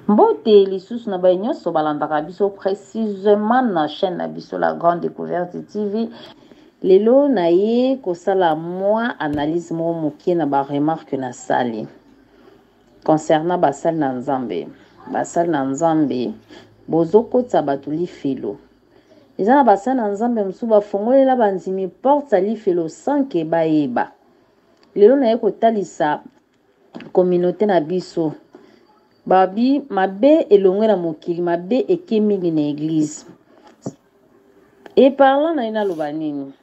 Mbote lisusu na baye nyonso balandaka biso précisément na chaîne na biso la grande découverte TV. Lelo naye kosala mwa analyse moko moke na ba remarque nasali concernant basali na Nzambe. Basali na Nzambe bozokotisa bato lifelo. Eza na basali na Nzambe mosusu bafongolela bandimi porte ya lifelo sans que bayeba. Lelo naye kotalisa communauté na biso babi mabe elongwe na mokili mabe eke mingi na eglise e parlant na ye naloba nini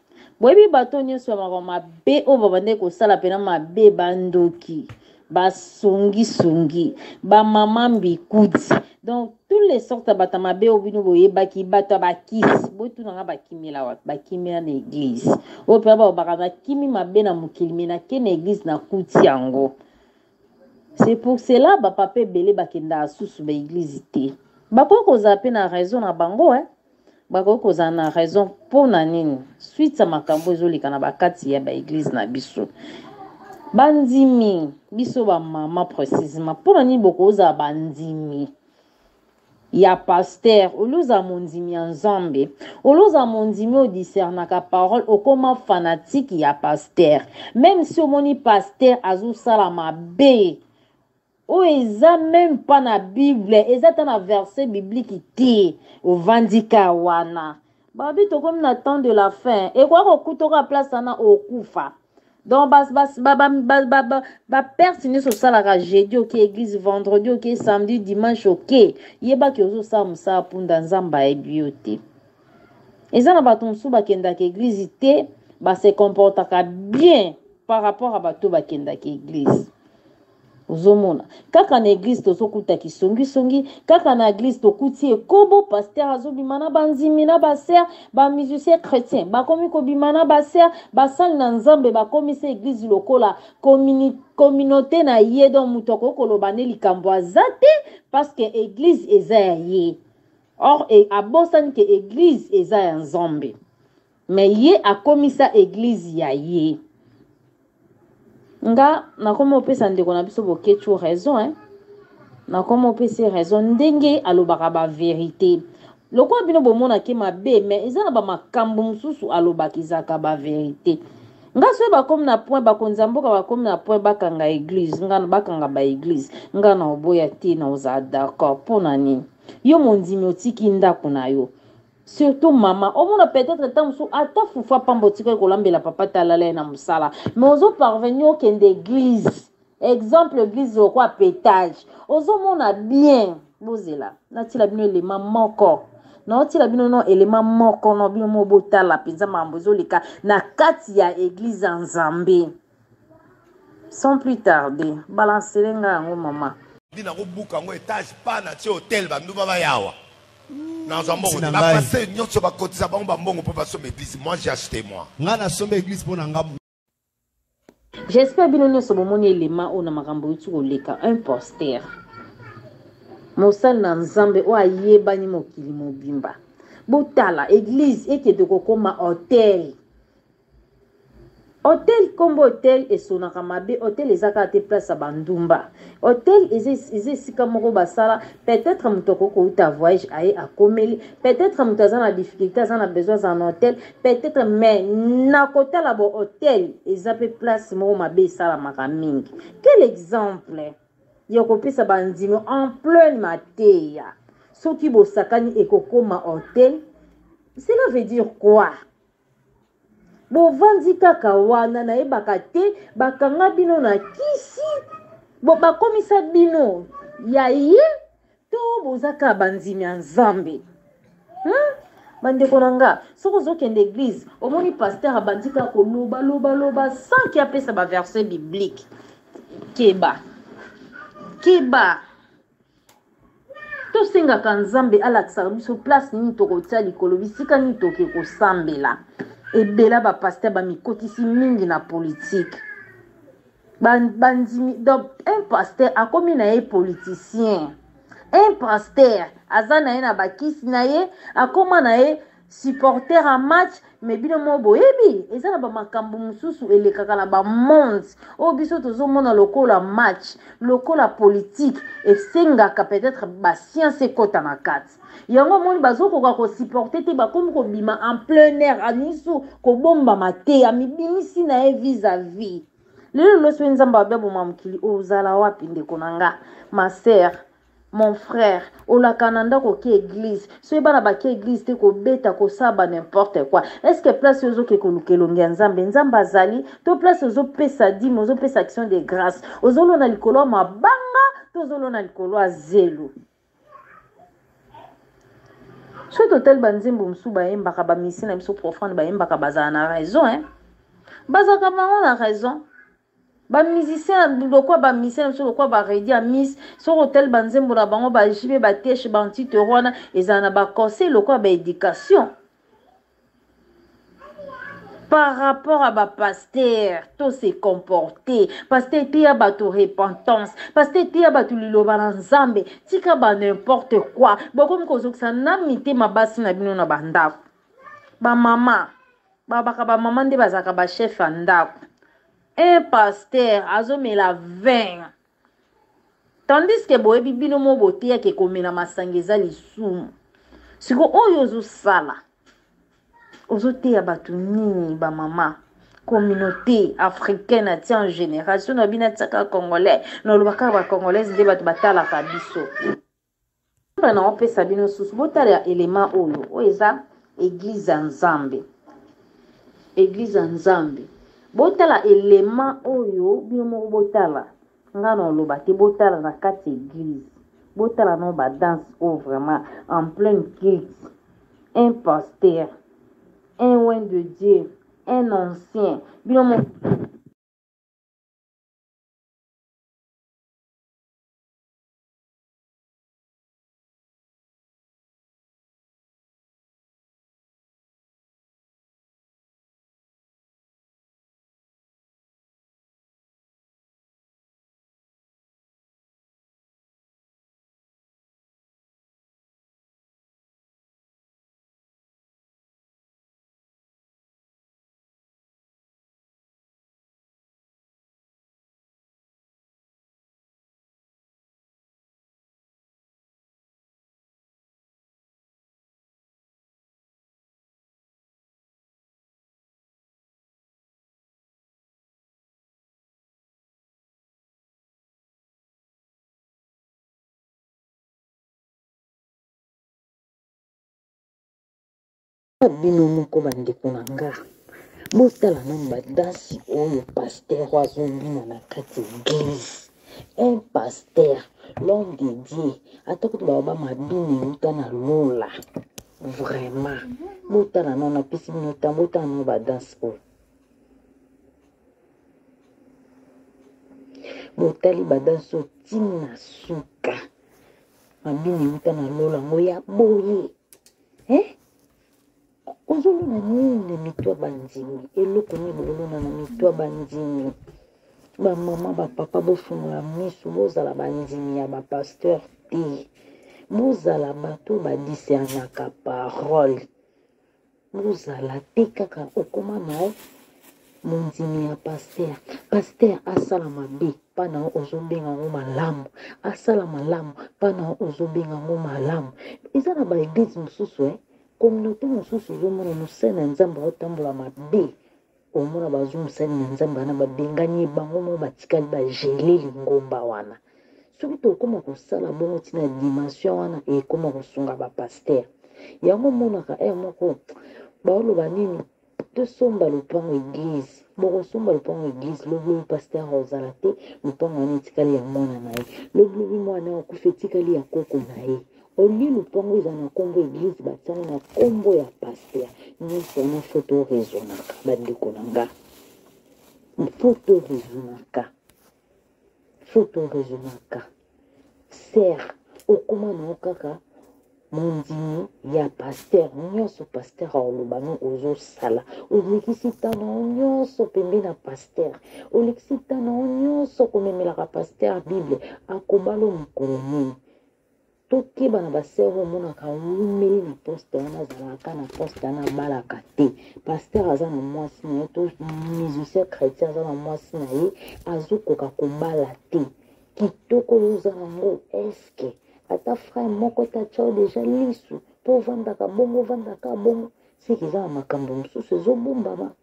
boyebi bato nyonso ya makambo mabe oyo babandaki kosala mpena mabe bandoki basongisongi bamama mbikudi donc toutes les sortes ya bato ya mabe oyo bino boyebaki bato ya bakisi botuna nga bakimela wapi bakimela na eglise oyo mpenza balobaka nakimi mabe na mokili me nake na eglise nakuti yango c'est pour cela bapapa ebele bakendaka susu baeglise te bakoki kozala mpe na raison na bango eh? Bakoki kozala na raison mpo na nini? Suite ya makambo ezoleka na bakati ya ba eglise na biso. Bandimi biso ba mama precisement, mpo na nini bokozala bandimi ya pasteur olie ozala mondimi ya Nzambe, olie ozala mondimi oyo discernaka parole, okoma fanatique ya pasteur. Meme si omoni pasteur azosala mabe oyo eza meme pas na bible eza ata na verset biblique te ovandi ka wana babi tokomi na temps de la fin ekoya kokutoka place wana okufa donc baperte nyonso osalaka jeudi oke église vendredi oke samedi dimanche oke yebaki ozosala mosala punda nzambe ayebi yo te eza na bato mosusu bakendaka église te base comportaka bien par rapport a bato bakendaka église ozomona kaka na eglise tozokuta kisongisongi kaka na eglise tokuti ekobo paster azobima na bandimi na baser bamusicien chrétien bakomi kobima na baser basali na nzambe bakomisa eglise lokola communauté na ye donc moto akoki koloba nde likambo aza te parce que eglise eza ya ye or e, abosani ke eglise eza ya nzambe mais ye akomisa eglise ya ye Nga nakomi opesa ndeko na biso Boketshu raison hein. Nakomi opesi raison ndenge alobaka ba verite. Lokola bino bomonake mabe mais eza na ba makambo mosusu alobaka ezalaka ba verite. Nga soki bakomi na point bakonzi ya mboka bakomi na point bakanga eglise nga bakanga ba eglise nga na oboya te na ozala d'accord mpo na nini yo mondimi otiki ndako na yo Surtout maman, omona peut-être tango mosusu ata fufu pamba otikali kolambela papa te alala ye na mosala, mais ozo parvenir okende église. Exemple église lokola petage. Ozomona bien. Bozela, natila bino elema moko. Naotila bino no elema moko no bino mo botala mpenza makambo ezoleka na kati ya église ya Nzambe. Sans plus tarder, balancele nga yango mama. Nakobuka yango etage pa na tie hotel banduba bayawa nazwa mbongo te bapasteur nyonso bakotisa bango bambongo mpo basomba église moi j'ai acheté moi ngai nasomba église mpo na nga J'espère bino nyonso bomoni elema oyo na makambo euti koleka un poster mosali na nzambe oyo ayebani mokili mobimba botala eglise ekende kokoma hotel Hotel kombo hotel esonaka mabe hotel eza kaka te place ya ba ndumba hotel eza eza esika moko basala peut-être moto akoki kouta voyage aye akomeli peut-être moto aza na difficulté aza na besoin azala na hotel peut-être mais na kotala bo hotel eza mpe place moko mabe esalamaka mingi quel exemple ya kopesa bandimi en pleine mateya soki bosakani ekokoma hotel cela veut dire quoi Bovandi kaka wana nayebaka te bakanga bino na kisi bo bakomisa bino ya ye to boza kaka bandimi ya Nzambe hmm? Bandeko na nga soki ozokende eglise omoni pasteur abandi kaka koloba loba loba sans ke apesa ba verset biblique keba keba Tosengaka Nzambe alakisaka biso place nini tokotia likolo, bisika nini toke kosambela. Ebela ba pasteur bamikotisi mingi na politique. Bandimi donc un pasteur akomi na ye politicien. Un pasteur aza na ye na bakisi na ye, akoma na ye. Supporter ya match, mais bino moko boyebi eza na ba makambo mosusu elekaka na ba monde oyo biso tozomona lokola match, lokola politique, esengaka peut-être ba science ekota na kati. Yango omoni bazokoka kosupporte te, bakomi kobima en plein air, anisu kobombama te, amibimisi na ye vis-à-vis. Lelo loso Nzambe abia boma mokili, ozala wapi ndeko na nga, ma sœur, mon frère, olaka na ndako oke église, soki bana bake église te kobeta kosala ba n'importe quoi. Est-ce que place ozoke koluka elongi ya Nzambe, Nzambe azali to place ozopesa dime, ozopesa action de grâce, ozolona likolo ya mabanga to ozolona likolo ya zelo? Soki totali banzembo mosusu bayembaka, bamisi na biso profane bayembaka, bazala na raison, hein? Bazalaka bango na raison. Ba musiciens lokola ba musiciens na biso lokola ba Reddy Amis, soki otali ba nzembo na bango ba JB ba Teche ba Antitero wana ezala na ba conseil lokola ba éducation par rapport à ba pasteur to se comporter. Pasteur teya bato repentance, pasteur teya bato liloba na Nzambe, tika ba n'importe quoi. Bokomi kozokisa na mitema basi na bino na bandako. Ba mama babaka, ba mama nde bazalaka ba chef ya ndako. Un pasteur azomela vin, tandis que boyebi bino mo boteyaka komela masanga eza lisumu. Siko oyo ozosala, ozoteya bato nini? Bamama, communauté africaine atia en général, so na bino atiaka congolais, nalobaka bacongolaise nde bato batalaka biso. Na opesa bino susu, botala elema oyo, oyo eza église ya Nzambe, église ya Nzambe. Botala elema oyo, bino moko botala, nga na oloba te. Botala na kati église, botala no badanse oyo vraiment en pleine culte. Un pasteur, un oint de Dieu, un ancien, bino moko. Bino moko bandeko na nga, botala nanu badansi oyo pasteur oyo azobina na kati église. Un pasteur, l'homme de Dieu, ata kutu baloba mabini euta na lola. Vraiment botala nanu, napesi bino ntango, botala nanu badanse oyo. Botali badanse oyo ntina suka, mabini euta na lola yango ya boye, eh? Ozolona nini na mito ya bandimi? Eloko nini bolona na mito ya bandimi? Bamama, bapapa, bofungola miso, bozala bandimi ya bapasteur te, bozala bato badiscernaka parole. Bozala te kaka okoma na yo mondimi ya pasteur. Pasteur asala mabe mpa na yo ozobenga yango malamu, asala malamu mpa na yo ozobenga yango malamu. Eza na baeglise mosusu, communauté mosusu, ozomona mosali na Nzambe aotambola mabe, omona bazwi mosali na Nzambe wana, babengani ye, bango moko batikali bagele lingomba wana. Soki tokóma kosala bongo ntina dimension wana, ekóma kosunga bapasteur. Yango omonaka ere moko baoloba nini? Tosomba lopango église. Bokosomba lopango église, lobilobi pasteur ozala te, lopango wana etikali ya mwana na ye. Lobilobi mwana oyo akufi, etikali ya koko na ye. Olie lopango eza na nkombo église, batiango na nkombo ya pasteur. Nyonso wana faut toraisonnaka, bandeko na nga, faut toraisonnaka, faut toraisonnaka. Sœur, okóma na yo kaka mondimi ya pasteur, nyonso pasteur aoloba no ozosala. Olekisi ntano yo nyonso pembe na pasteur, olekisi ntano yo nyonso komemelaka pasteur Bible. Akobala mokolo nini? Tokeba na ba sœur oyo omonaka awumeli na poste wana, azalaka na poste wana, abalaka te. Pasteur aza na mwasi na ye to musicien chrétien aza na mwasi na ye, azokoka kobala te. Kitoko oyo oza nango, eske ata frère moko te atya yo deja lisu mpo ovandaka bongo, ovandaka bongo, seke eza na makambo mosusu ezobombama.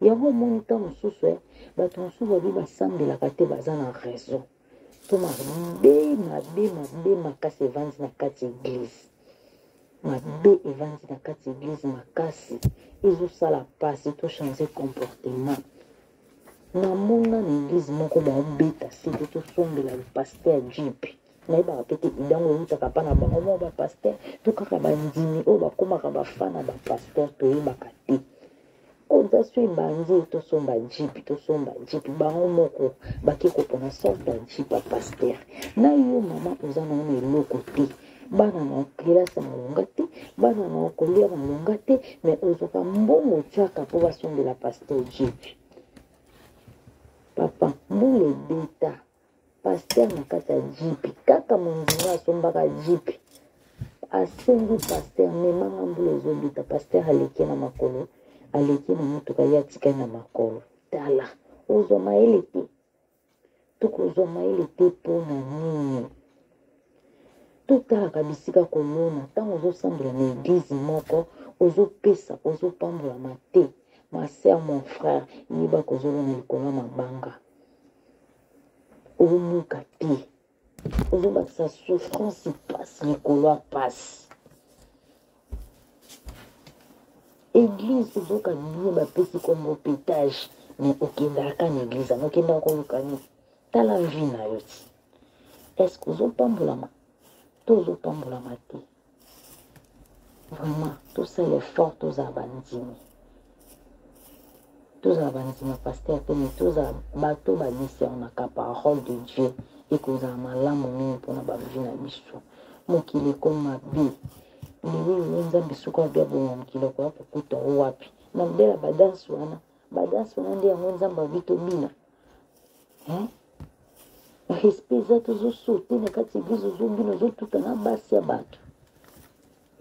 Yango omoni ntango mosusu eh, bato mosusu babi basambelaka te, baza na raison. To mabe mabe mabe makasi evandi na kati ya eglise, mabe evandi na kati ya eglise makasi, ezosala pasi. To changer comportement. Namona na eglise moko baobeta sete tosombela pasteur jeep. Nayebaka pe te idango ewutaka pa na bango moko ba pasteur to kaka bandimi oyo bakomaka bafana ba pasteur, toyebaka te. Cotisation ebandi, tosomba jeep, tosomba jeep, bango moko bake kopona sorte ya jeep ya pasteur. Na yo mama oza na na eloko te, bana na kelasi ya malonga te, bana na kolia malonga te, mais ozwaka mbongo otiaka mpo basombela pasteur jeep. Papa, mbula ebeta pasteur na kati ya jeep, kaka mondimi asombaka jeep, asengi pasteur memanga, mbula ezobeta, pasteur aleki na makolo, aleki na motuka, ye atikali na makolo. Tala, ozwa mayele te, tokozwa mayele te mpo na nini? Totalaka bisika kolona. Ntango ozosambela na eglize moko, ozopesa, ozopambolama te, ma sœur, mon frère, yeba kozolona likolo ya mabanga, omuka te, ozobakisa souffrance, pasi likolo ya pasi. Eglise ozoka bien, bapesi kombo petage, mais okendaka na eglise yango, okendaka koluka nini? Tala vie na yo ti, est-ce que ozopambolama to ozopambolama te? Vraiment, tosala effort, tozala bandimi, tozala bandima pasteur te, mais tozala bato badiscernaka parole de Dieu. Ekozala malamu mingi mpona bavie na biso. Mokili ekomi mabe lelo. Lelo Nzambe soki abia bongo, mokili akoya kokuta o wapi? Na modele ya badanse wana, badanse wana nde yango Nzambe abi tobina, hein? Respect eza, tozosote na kati ya eglise, ozobina, ozotuta na basi ya bato,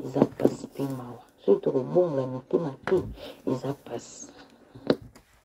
eza mpasi mpe mawa. Soki tokobongola mitema te, eza mpasi.